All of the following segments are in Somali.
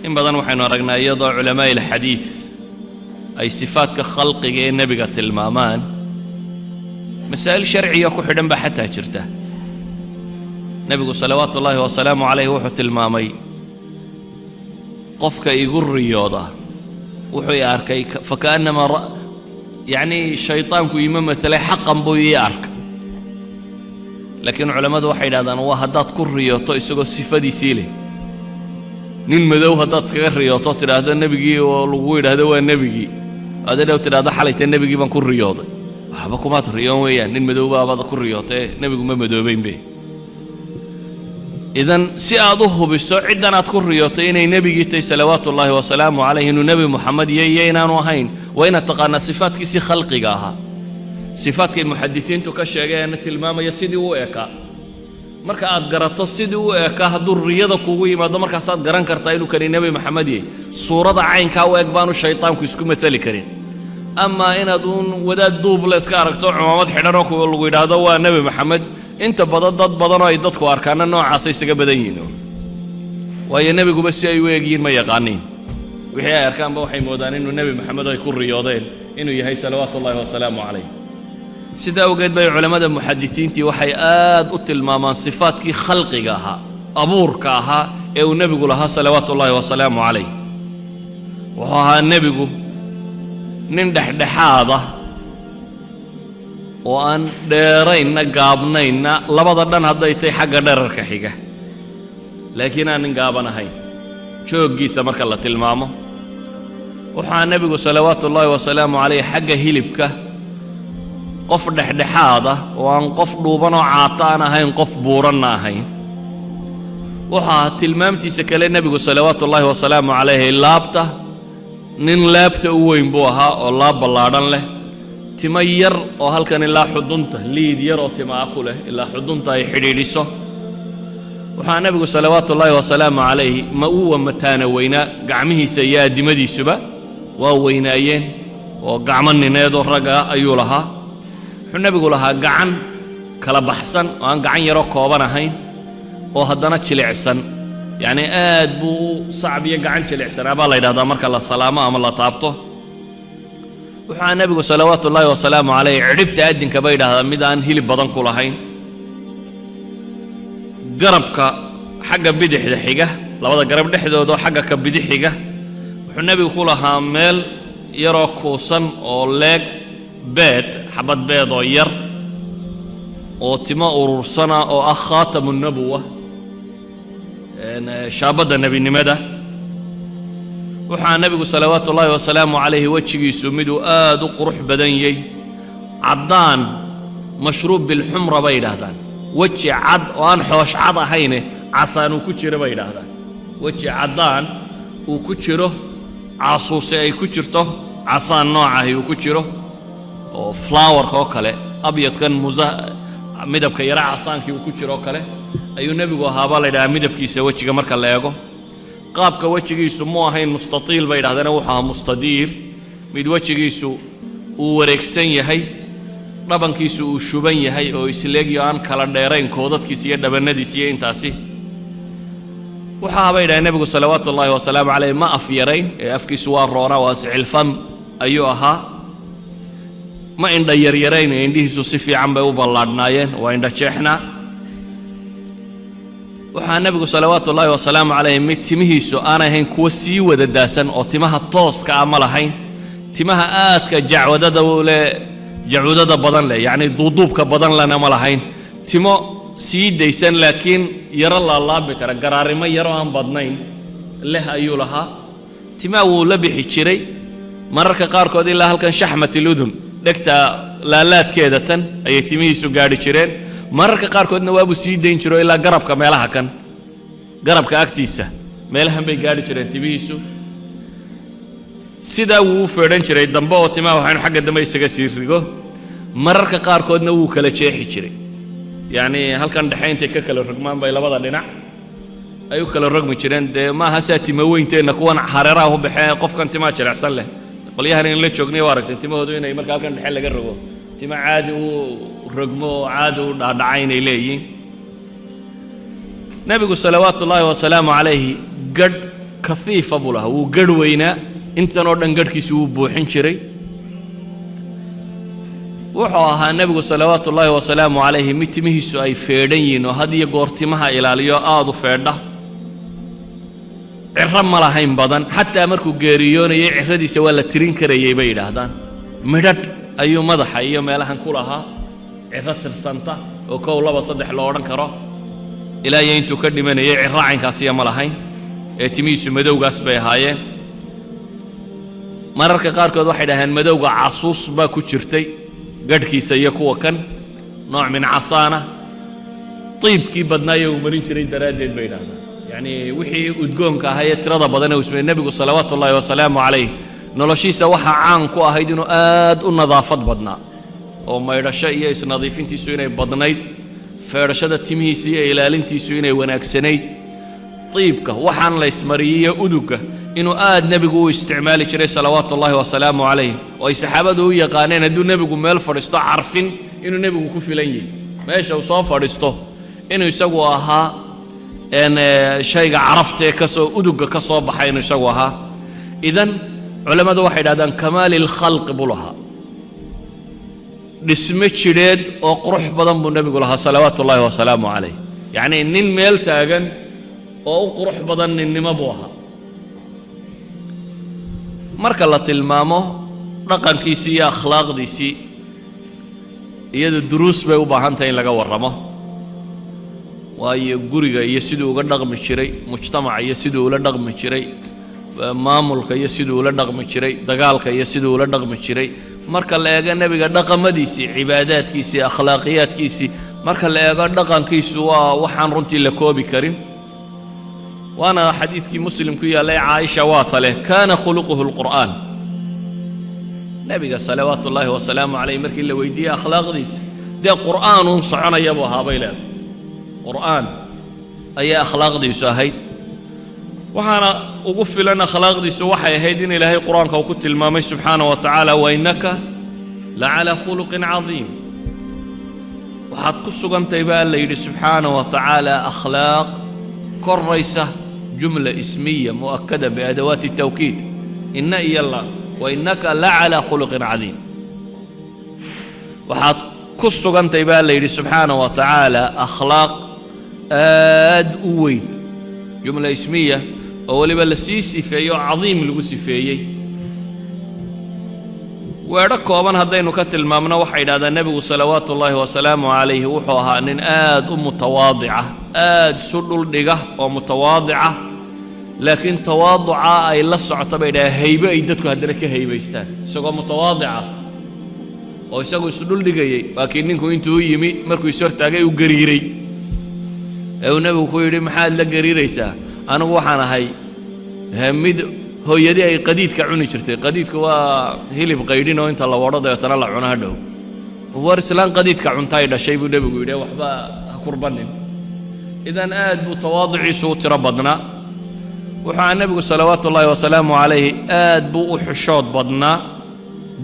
In badan waxaynu aragnaa iyadoo culamaa'i alxadiid ay sifaadka khalqiga ee nebiga tilmaamaan, masaa'il sharciya ku xidhan baa xataa jirta. Nebigu salawaatu ullaahi wasalaamu calayh wuxuu tilmaamay qofka igu riyooda wuxuu i arkay fakaannamaa yacnii shaydaanku iima matalay, xaqan buu ii arkay. Laakiin culammadu waxay yidhahdaan waa haddaad ku riyooto isagoo sifadiisii leh. Nin madow haddaad iskaga riyooto, tidhaahdo nebigii, oo lagugu yidhaahdo waa nebigii, aad dhow tidhaahdo xalayta nebigii baan ku riyooday, waxba kumaad riyoon weeyaan. Nin madow baabaad ku riyootee, nebigu ma madoobaynbe. Idan si aad u hubiso ciddan aad ku riyootay inay nebigii tahay salawaatu ullaahi wasalaamu calayh, inuu Nebi Moxamed iyo inaanu ahayn, waa inaad taqaanaa sifaadkiisii khalqiga ahaa, sifaadkay muxadisiintu ka sheegeenna tilmaamaya sidii u ekaa. Marka aad garato sidii u ekaa, hadduu riyada kugu yimaado, markaasaad garan kartaa inuu kani Nebi Moxamed yahay. Suurada caynkaa u eg baanu shaydaanku isku matali karin. Amaa inaad uun wadaad duuble iska aragto, cumaamad xidhanoo kuwa lagu yidhaahdo waa Nebi Moxamed, inta badan dad badanoo ay dadku arkaana noocaasay isaga badan yihiin, waayo nebiguba si ay u egyihiin ma yaqaaniin. Wixii ay arkaanba waxay moodaan inuu Nebi Moxamed ay ku riyoodeen inuu yahay salawaatu ullahi wasalaamu calayh. Sidaa awgeed bay culammada muxadisiintii waxay aad u tilmaamaan sifaadkii khalqiga ahaa, abuurka ahaa ee uu nebigu lahaa salawaatu ullaahi wasalaamu calayh. Wuxuu ahaa nebigu nin dhexdhexaada oo aan dheeraynna gaabnaynna, labada dhan hadday tahay xagga dherarka xiga, laakiin aan nin gaaban ahayn. Jooggiisa marka la tilmaamo, waxaa nebigu salawaatu ullaahi wasalaamu calayh xagga hilibka qof dhexdhexaada oo aan qof dhuubanoo caata aan ahayn, qof buuranna ahayn. Waxaa tilmaamtiisa kale nebigu salawaatu ullaahi wasalaamu calayhi laabta, nin laabta u weyn buu ahaa oo laab ballaadhan leh, timo yar oo halkan ilaa xudunta, liid yar oo timaa ku leh ilaa xudunta ay xidhiidhiso. Waxaa nebigu salawaatu ullaahi wasalaamu calayhi ma uwa mataana weynaa, gacmihiisa iyo addimadiisuba waa weynaayeen oo gacmo nineedoo ragga ayuu lahaa. Wuxuu nebigu lahaa gacan kala baxsan oo aan gacan yaroo kooban ahayn oo haddana jilicsan, yacnii aad buu u sacab iyo gacan jilicsanaa baa la yidhahdaa marka la salaamo ama la taabto. Waxaa nebigu salawaatu ullaahi wasalaamu calayh cidhibta addinka bay yidhahdaa mid aan hilib badan ku lahayn. Garabka xagga bidixda xiga, labada garab dhexdoodoo xagga ka bidix xiga, wuxuu nebigu ku lahaa meel yaroo kuusan oo leeg beed, xabad beed oo yar oo timo urursana oo ah khaatamu nabuwa, shaabadda nebinimada. Waxaa nebigu salawaatu ullaahi wasalaamu calayhi wejigiisu miduu aad u qurux badan yey, caddaan mashruub bilxumra bay yidhaahdaan, weji cad oo aan xoosh cad ahayne casaan uu ku jiro bay yidhaahdaan, weji caddaan uu ku jiro, caasuuse ay ku jirto, casaan noocahi uu ku jiro oo flowerka oo kale, abyadkan musa midabka yara casaankii uu ku jiro oo kale ayuu nebigu ahaa baa la yidhahaa midabkiisa wejiga marka la eego. Qaabka wejigiisu mu ahayn mustatiil bay yidhahdeen, wuxuu ahaa mustadiir, mid wejigiisu uu wareegsan yahay, dhabankiisu uu shuban yahay oo isleegyo aan kala dheerayn koodadkiisa iyo dhabannadiisa iyo intaasi. Waxaa bay yidhahdeen nebigu salawaatu ullaahi wasalaamu calayh ma af yarayn ee afkiisu waa roonaa, waasicilfam ayuu ahaa. Ma indha yaryarayn ee indhihiisu si fiican bay u ballaadhnaayeen, waa indha jeexnaa. Waxaa nebigu salawaatu ullaahi wasalaamu calayh mid timihiisu aan ahayn kuwo sii wada daasan oo timaha tooska ah ma lahayn, timaha aadka jacwadada leh, jacuudada badan leh, yacni duuduubka badan lena ma lahayn, timo sii daysan laakiin yaro laalaabi kara, garaarimo yaro aan badnayn leh ayuu lahaa. Timaha wuu la bixi jiray mararka qaarkood ilaa halkan shaxmatiludun, dhegta laalaadkeeda tan ayay timihiisu gaadhi jireen. Mararka qaarkoodna waabuu sii dayn jiro ilaa garabka, meelaha kan garabka agtiisa meelahan bay gaadhi jireen timihiisu. Sidaa wuu u feedhan jiray dambe oo timaha waxaynu xagga dambe isaga sii rigo. Mararka qaarkoodna wuu kala jeexi jiray, yacnii halkan dhexe intay ka kala rogmaan bay labada dhinac ay u kala rogmi jireen. Dee maaha saa timo weynteenna kuwan hareeraha u baxee qofkan timaha jilicsan leh, qolyahan in la joognay waa aragteen timahoodu inay marka halkan dhexe laga rogo timo caadi u rogmo oo caadi u dhaadhaca inay leeyihiin. Nebigu salawaatu ullaahi wasalaamu calayhi gadh Kafiifa buu lahaa, wuu garh weynaa, intanoo dhan garhkiisi wuu buuxin jiray. Wuxuu ahaa nebigu salawaatu ullaahi wasalaamu calayhi mid timihiisu ay feedhan yihiin oo had iyo goor timaha ilaaliyo, aada u feedha. Ciro ma lahayn badan, xataa markuu geeriyoonayay ciradiisa waa la tirin karayay bay yidhaahdaan. Midhadh ayuu madaxa iyo meelahan ku lahaa, ciro tirsanta oo 1, 2, 3 lo odhan karo. Ilaa iyo intuu ka dhimanayay ciro caynkaasiya ma lahayn, ee timihiisu madowgaas bay ahaayeen. Mararka qaarkood waxay dhaheen madowga casuus baa ku jirtay gadhkiisa iyo kuwa kan, nooc min casaana, tiibkii badnaaye uu marin jiray daraaddeed bay yidhahdaan. Yacnii wixii udgoonka ahaa ee tirada badan ee uu ismeeyey. Nebigu salawaatu ullaahi wasalaamu calayh noloshiisa waxaa caan ku ahayd inuu aad u nadaafad badnaa, oo maydhasho iyo isnadiifintiisu inay badnayd, feedhashada timihiisa iyo ilaalintiisu inay wanaagsanayd, tiibka waxaan la ismariyey udugga inuu aad nebigu u isticmaali jiray salawaatu ullaahi wasalaamu calayh, oo ay saxaabadu u yaqaaneen hadduu nebigu meel fadhiisto carfin inuu nebigu ku filan yahay, meesha uu soo fadhiisto inuu isagu ahaa shayga caraftaee kasoo udugga ka soo baxay inuu isagu ahaa. Idan culammadu waxay idhahdaan kamaali lkhalqi buu lahaa, dhismo jidheed oo qurux badan buu nebigu lahaa salawaatu ullaahi wasalaamu calayh. Yacnii nin meel taagan oo u qurux badan ninnimo buu ahaa. Marka la tilmaamo dhaqankiisii iyo akhlaaqdiisii, iyadu duruus bay u baahan tahay in laga warramo, waayo guriga iyo siduu uga dhaqmi jiray, mujtamaca iyo siduu ula dhaqmi jiray, maamulka iyo siduu ula dhaqmi jiray, dagaalka iyo siduu ula dhaqmi jiray. Marka la eego nebiga dhaqamadiisii, cibaadaadkiisii, akhlaaqiyaadkiisii, marka la eego dhaqankiisu waa waxaan runtii la koobi karin. Waana xadiidkii Muslim ku yaallay, Caaisha waa tale kaana khuluquhu lqur'aan. Nebiga salawaatu ullaahi wasalaamu calayh markii la weydiiyey akhlaaqdiisa, dee qur'aanuun soconaya buu ahaa bay leedahay, qur'aan ayaa akhlaaqdiisu ahayd. Waxaana ugu filan akhlaaqdiisu waxay ahayd in Ilaahay qur-aanka uu ku tilmaamay subxaana wa tacaala: wa innaka la calaa khuluqin cadiim. Waxaad ku sugantahay baa Alla yidhi subxaana wa tacaala akhlaaq koraysa. Jumla ismiya mu'akada biadawaati tawkiid, inna iyo la, wa innaka la calaa khuluqin cadiim. Waxaad ku sugantahay baa la yidhi subxaana wa tacaala akhlaaq aad u weyn, jumla ismiya oo weliba la sii sifeeyo oo cadiim lagu sifeeyey. Weedho kooban haddaynu ka tilmaamno, waxay yidhahdaan nebigu salawaatu ullaahi wasalaamu calayhi wuxuu ahaa nin aad u mutawaadica, aad isu dhuldhiga oo mutawaadica, laakiin tawaaduca ay la socota bay yidhahdeen haybe ay dadku haddana ka haybaystaan. Isagoo mutawaadica oo isagu isu dhuldhigayey, laakiin ninku intuu u yimi markuu is hortaagay uu gariiray, ee uu nebigu ku yidhi: maxaad la gariiraysaa? Anigu waxaan ahay mid hooyadii ay qadiidka cuni jirtay. Qadiidku waa hilib qaydhin oo inta la wadho dabeetana la cuno hadhow. War islaan qadiidka cunta ay dhashay buu nebigu yidhi, waxba ha kurbanin. Idan aad buu tawaaduciisu u tiro badnaa. Wuxuu nebigu salawaatu ullaahi wasalaamu calayhi aad buu u xishood badnaa,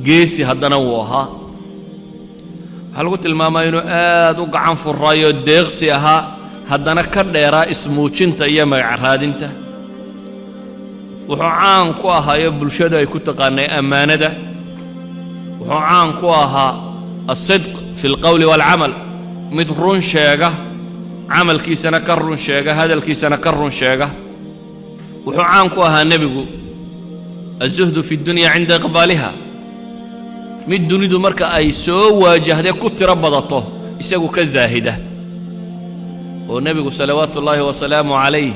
geesi haddana wuu ahaa. Waxaa lagu tilmaamaa inuu aad u gacan furaayo, deeqsi ahaa, haddana ka dheeraa ismuujinta iyo magac raadinta. Wuxuu caan ku ahaayo bulshadu ay ku taqaanay ammaanada. Wuxuu caan ku ahaa asidq fi alqowli waalcamal, mid run sheega, camalkiisana ka run sheega, hadalkiisana ka run sheega. Wuxuu caan ku ahaa nebigu azuhdu fi dunya cinda iqbaaliha, mid dunidu marka ay soo waajahday ku tiro badato isagu ka zaahida. Oo nebigu salawaatu ullaahi wasalaamu calayh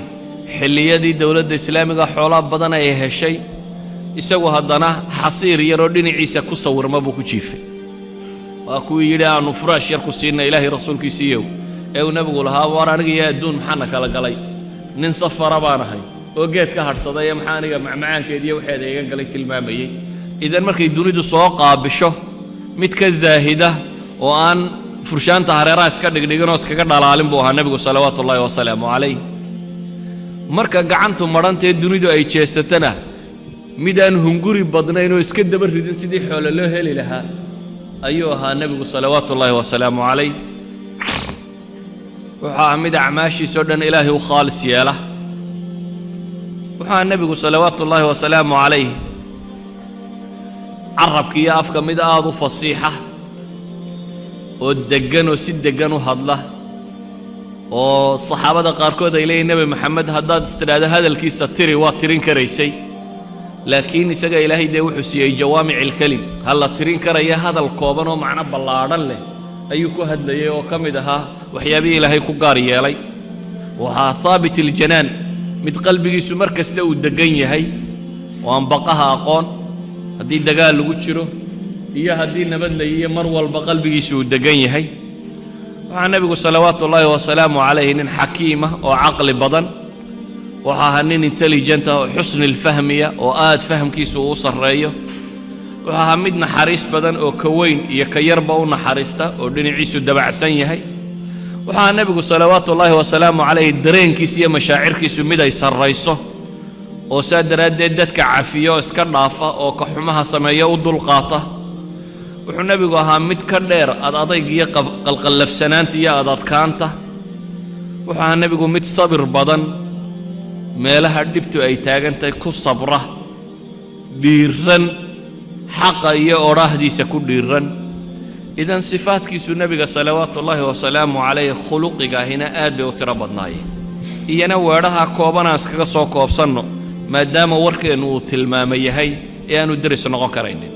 xilliyadii dowladda islaamiga xoolaa badan ay heshay, isagu haddana xasiir yaroo dhinaciisa ku sawirma buu ku jiifay. Waa kuwii yidhi aanu furaash yar ku siinna Ilaahay rasuulkiisiiyow, ee uu nebigu lahaa: war aniga iyo adduun maxaana kala galay? Nin safara baan ahay oo geed ka hadhsaday, ee maxaa aniga macmacaankeediiyo waxeeda iga galay? Tilmaamayey. Idan markay dunidu soo qaabisho, mid ka zaahida oo aan furshaanta hareeraha iska dhigdhigin oo iskaga dhalaalin buu ahaa nebigu salawaatu ullaahi wasalaamu calayh. Marka gacantu madhantee dunidu ay jeesatana, midaan hunguri badnayn oo iska daba ridin sidii xoolo loo heli lahaa ayuu ahaa nebigu salawaatu ullaahi wasalaamu calayh. Wuxuu ahaa mid acmaashiisoo dhan Ilaahay u khaalis yeela. Wuxuu Waxaa Nebigu salawaatu ullaahi wasalaamu calayh carabka iyo afka mid aada u fasiixa oo deggan oo si deggan u hadla, oo saxaabada qaarkood ay leeyihin Nebi Maxamed haddaad istidhaahdo hadalkiisa tiri, waa tirin karaysay. Laakiin isaga Ilaahay dee wuxuu siiyey jawaamic ilkelim, ha la tirin karaya hadal kooban oo macno ballaadhan leh ayuu ku hadlayay, oo ka mid ahaa waxyaabihii Ilaahay ku gaar yeelay. Waxaa haabit iljanaan, mid qalbigiisu mar kasta uu deggan yahay oo aan baqaha aqoon, haddii dagaal lagu jiro iyo haddii nabad la yiyo, mar walba qalbigiisu uu deggan yahay. Waxaa Nebigu salawaatu ullaahi wasalaamu calayhi nin xakiima oo caqli badan. Wuxuu ahaa nin intelligent ah oo xusni lfahmiya oo aad fahamkiisu uu sarreeyo. Wuxuu ahaa mid naxariis badan oo ka weyn iyo ka yarba u naxariista oo dhinaciisu dabacsan yahay. Wuxuu ahaa Nebigu salawaatu ullaahi wasalaamu calayhi dareenkiisa iyo mashaacirkiisu mid ay sarrayso, oo saa daraaddeed dadka cafiyo oo iska dhaafa oo ka xumaha sameeya u dulqaata. Wuxuu Nebigu ahaa mid ka dheer ad adayg iyo qalqallafsanaanta iyo adadkaanta. Wuxuu ahaa Nebigu mid sabir badan, meelaha dhibtu ay taagantahay ku sabra, dhiiran, xaqa iyo odhaahdiisa ku dhiiran. Idan sifaadkiisu Nebiga salawaatu ullaahi wasalaamu calayh khuluqiga ahina aad bay u tiro badnaayeen. Iyana weedhaha koobanaan iskaga soo koobsanno, maadaama warkeennu uu tilmaama yahay ee aanu deris noqon karaynin.